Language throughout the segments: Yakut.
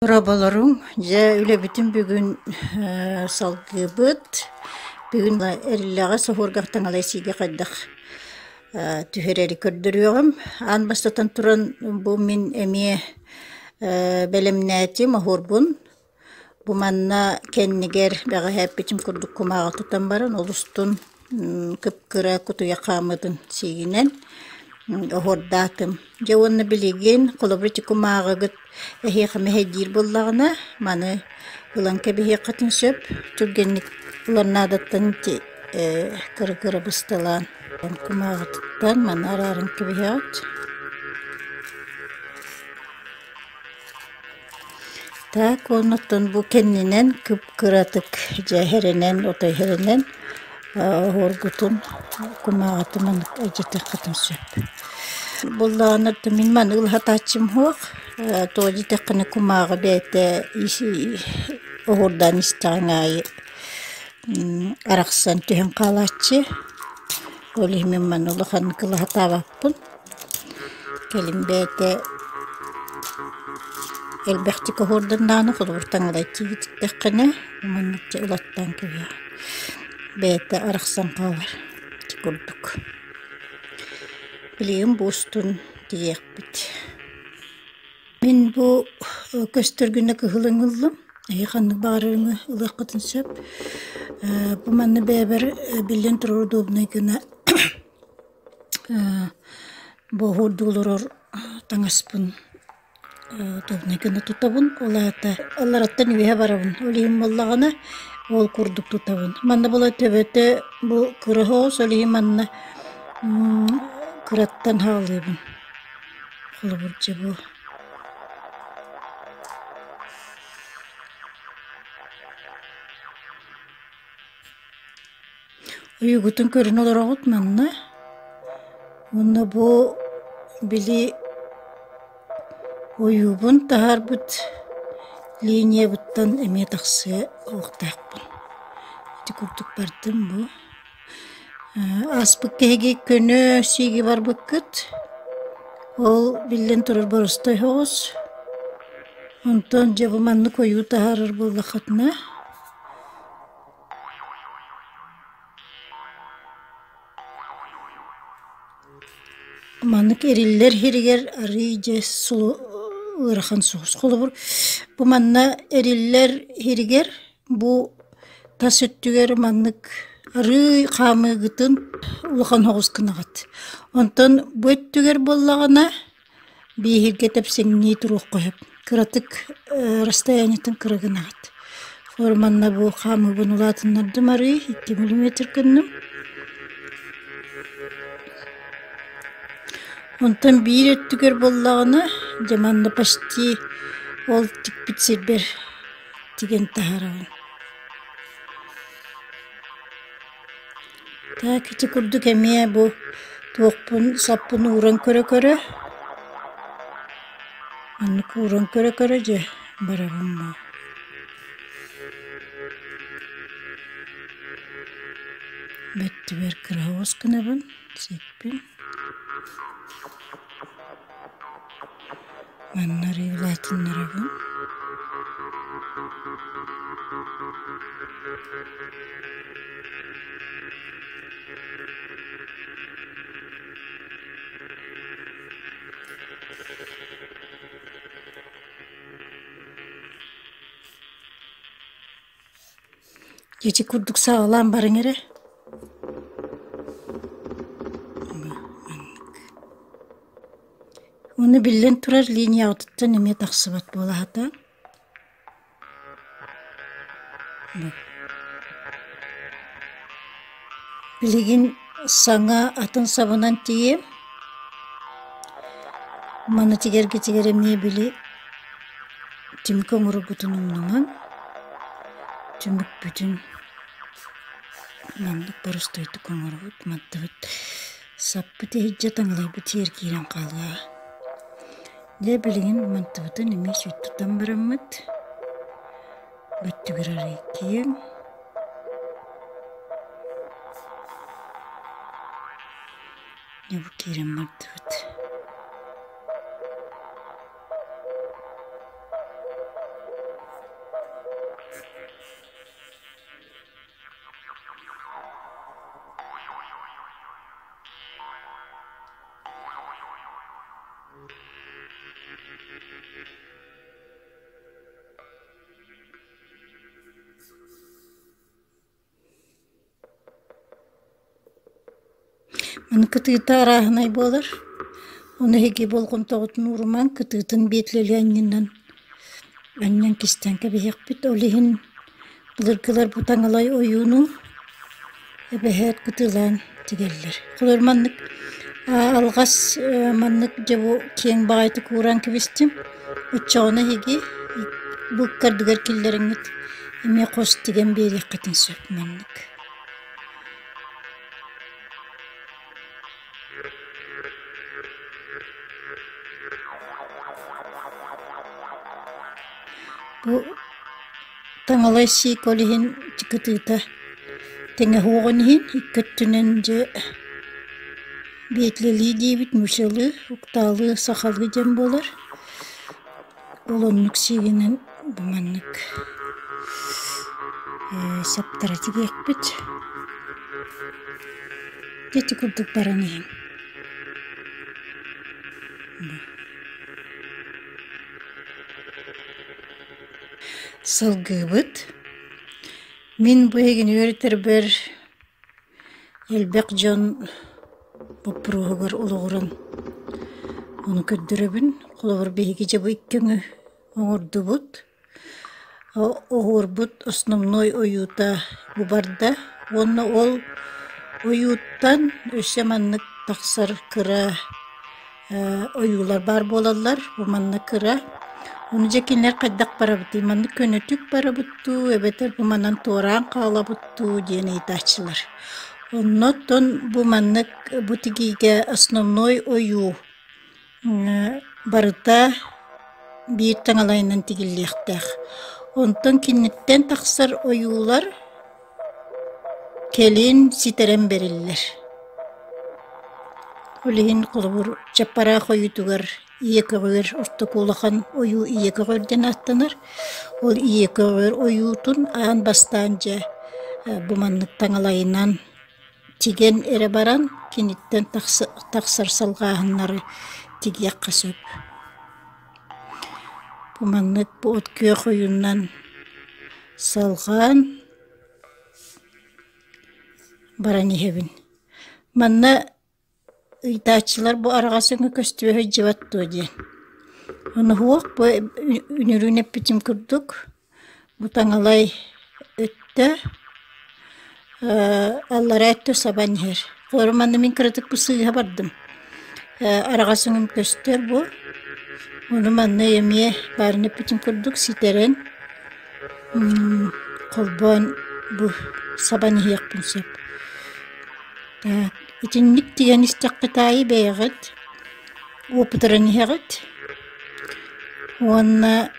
Дорооболоруҥ, дьэ үлэбитин бүгүн салгыыбыт. Бүгүн эриллэҕэ соһуургах таҥалай сиигэ хайдах түһэрэри көрдөрүөҕүм. Аан бастатан туран бу мин эмиэ бэлэмнээтим оһуорбун. Бу манна кэннигэр бэҕэһээ эппитим курдук кумааҕы тутан баран олустун кып-кыра кутуйах хаамыытын сиигинэн оһуордаатым. Дьэ уонна билигин холобур ити кумааҕыгыт эһиэхэ мэһэйдиир буоллаҕына маны ылан кэбиһиэххитин сөп. Түргэнник ылар наадаттан ити кыра-кыра бысталаан кумааҕытыттан маны арааран кэбиһэҕит. Так уонна бу кэннинэн кып-кыратык дьэ иһэринэн отой иһэринэн оһуоргутун кумааҕытын маннык алдьатыаххытын сөп. Буоллаҕына мин маны ылаһатааччым суох, тоҕо диэтэххинэ кумааҕы бэйэтэ оһуордаан истэҕиҥ аайы арахсан түһэн хаалааччы. Ол иһин мин маны улаханнык ылаһатаабаппын. Кэлин бэйэтэ элбэхтик оһуорданнаҕына холобур таҥалайдыы ититтэххинэ маннык дьэ ылаттаан кэбиһэҕин бэйэтэ арахсан хаалар ити курдук. Билигин бу устун тиийиэхпит. Мин бу көстөр гына кыһыл өҥү ыллым. Эһиги ханнык баҕарар өҥү ылыаххытын сөп. Бу манна бэйэбэр биллэн турар удобнай гына Буоһуурдуу олорор таҥаспын удобнай гына тутабын, ол аата аллараттан үөһэ барабын, ол иһин буоллаҕына ол курдук тутабын. Манна була төбөтө бу кыра соҕус, ол иһин манна кыраттан хаалыыбын. Холобур дьэ бу Ойуугутун көрөн олороҕут манна уонна бу били ойуубун таһаарбыт линиябыттан эмиэ тахсыа уохтаахпын. Ити курдук бардым бу. Ааспыт киһиги көнө сииги барбыккыт. Ол биллэн турар боростой соҕус. Онтон дьэ бу маннык ойуу таһаарар буоллаххытына Маннык эриллэр иһигэр арыый дьэ ыарахан соҕус. Холобур, бу манна эриллэр иһигэр бу тас өттүгэр маннык арыый хаамыыгытын улахан соҕус гынаҕыт. Онтон бу өттүгэр буоллаҕына Бииһиргэ тэпсэҥнии туруохха сөп. Кыратык расстояниетын кыра гынаҕыт. Манна бу хаамыыбын улаатыннардым арыый 2 миллиметр гынным. Онтон биир өттүгэр буоллаҕына, дьэ манна почти ол тикпит сирбэр тигэн таһаарабын. Так ити курдук эмиэ бу туохпун саппын ууран көрө-көрө оннук ууран көрө-көрө дьэ барабын бу. Бэттибэр кыра оҕус гынабын сиэппин. Манна арыы улаатыннарабын. Ити курдук саҕалаан барыҥ эрэ. Ону биллэн турар линияҕытыттан эмиэ тахсыбат буола сатаан. Билигин саҥа атын сабынан тиийиэм. Маны тигэргитигэр эмиэ били түмүк оҥороргутун умнумаҥ. Түмүкпүтүн маннык боростуойдук оҥоробут, мантыбыт Саппыт иһирдьэ таҥалайбыт сиэр киирэн хаалыаҕа. Дьэ билигин мантыбытын эмиэ сүүт тутан бараммыт, бөттүгэр арый киэҥ. Дьэ бу киирэн бардыбыт. Аны кытыыта арааһынай буолар. Ону эһиги болҕомтоҕутун уурумаҥ, кытыытын биэтлэли анньынан анньан кистээн кэбиһиэхпит. Ол иһин былыргылар бу таҥалай ойууну эбэһээт кытыылаан тигэллэр. Холобур маннык алҕас маннык дьэ бу киэҥ баҕайытык ууран кэбистим. Оччоҕуна эһиги бу ыккардыгар киллэриҥҥит эмиэ хос тигэн биэриэххитин сөп маннык. Бу таҥалай сиик ол иһин кытыыта тэҥэ суоҕун иһин икки өттүнэн дьэ биэтлэлии диэбит нууччалыы, уктаалыы, сахалыы диэн буолар. Ол оннук сиигинэн бу маннык саптара тигиэхпит. Ити курдук баран иһэн Сылгыбыт. Мин бу эһигини үөрэтэрбэр элбэх дьон боппуруоһугар олоҕуран ону көрдөрөбүн. Холобур, биһиги дьэ бу икки өҥү оҥордубут. Оһуорбут основной ойуута бу барда уонна ол ойууттан өссө маннык тахсар кыра ойуулар баар буолаллар. Бу манна кыра. Ону дьэ кинилэр хайдах барабытый? Маннык көнөтүк барабыт дуу эбэтэр бу манан туораан хаалабыт дуу диэн ыйытааччылар. Оннуттан бу маннык бу тигиигэ основной ойуу барыта биир таҥалайынан тигиллиэхтээх. Онтон киниттэн тахсар ойуулар кэлин ситэрэн бэриллэр. Ол иһин холобур чаппараах ойуутугар ийэ көҕүөр ортоку улахан ойуу ийэ көҕүөр диэн ааттанар. Ол ийэ көҕүөр ойуутун аан бастаан дьэ бу маннык таҥалайынан тигэн эрэ баран киниттэн тахсар салҕааһыннары тигиэххэ сөп. Бу маннык бу от күөх ойуунан салҕаан баран иһэбин. Манна ыйытааччылар бу араҕас өҥө көстүбэ сылдьыбат дуо диэн. Ону суох бу үнүрүүн эппитим курдук бу таҥалай өттө аллараа өттө сабан иһэр. Холобур манна мин кыратык бу сыыһа бардым. Араҕас өҥүм көстөр бу. Ону манна эмиэ баарын эппитим курдук ситэрэн холбоон бу сабан иһиэхпин сөп. Так итинник тигэн истэххит аайы бэйэҕит уопутуран иһэҕит уонна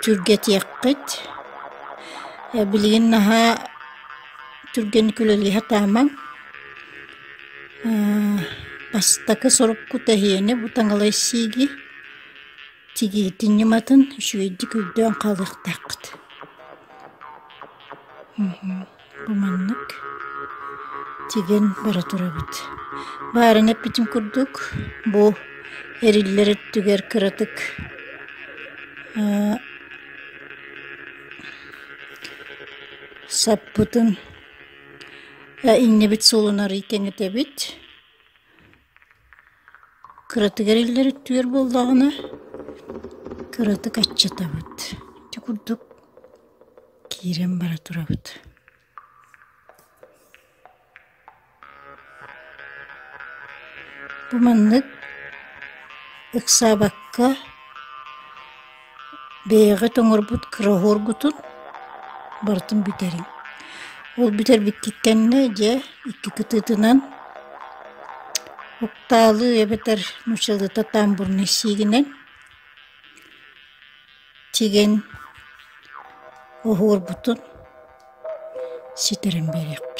түргэтиэххит. Билигин наһаа түргэнник үлэлии сатаамаҥ. Бастакы соруккут эһиэнэ бу таҥалай сииги тигиитин ньыматын үчүгэйдик өйдөөн хаалыахтааххыт. Бу маннык тигэн бара турабыт. Баарын эппитим курдук, бу эриллэр өттүгэр кыратык саппытын иҥнэбит суолун арый кэҥэтэбит. Кыратык эриллэр өттүгэр буоллаҕына, кыратык аччатабыт. Ити курдук киирэн бара турабыт. Бу маннык ыксаабакка бэйэҕит оҥорбут кыраһыаргутун барытын бүтэриҥ. Ол бүтэрбиккит кэннэ дьэ икки кытыытынан уктаалыы эбэтэр нууччалыыта тамбурный сиигинэн тигэн оһуорбутун ситэрэн биэриэхпит.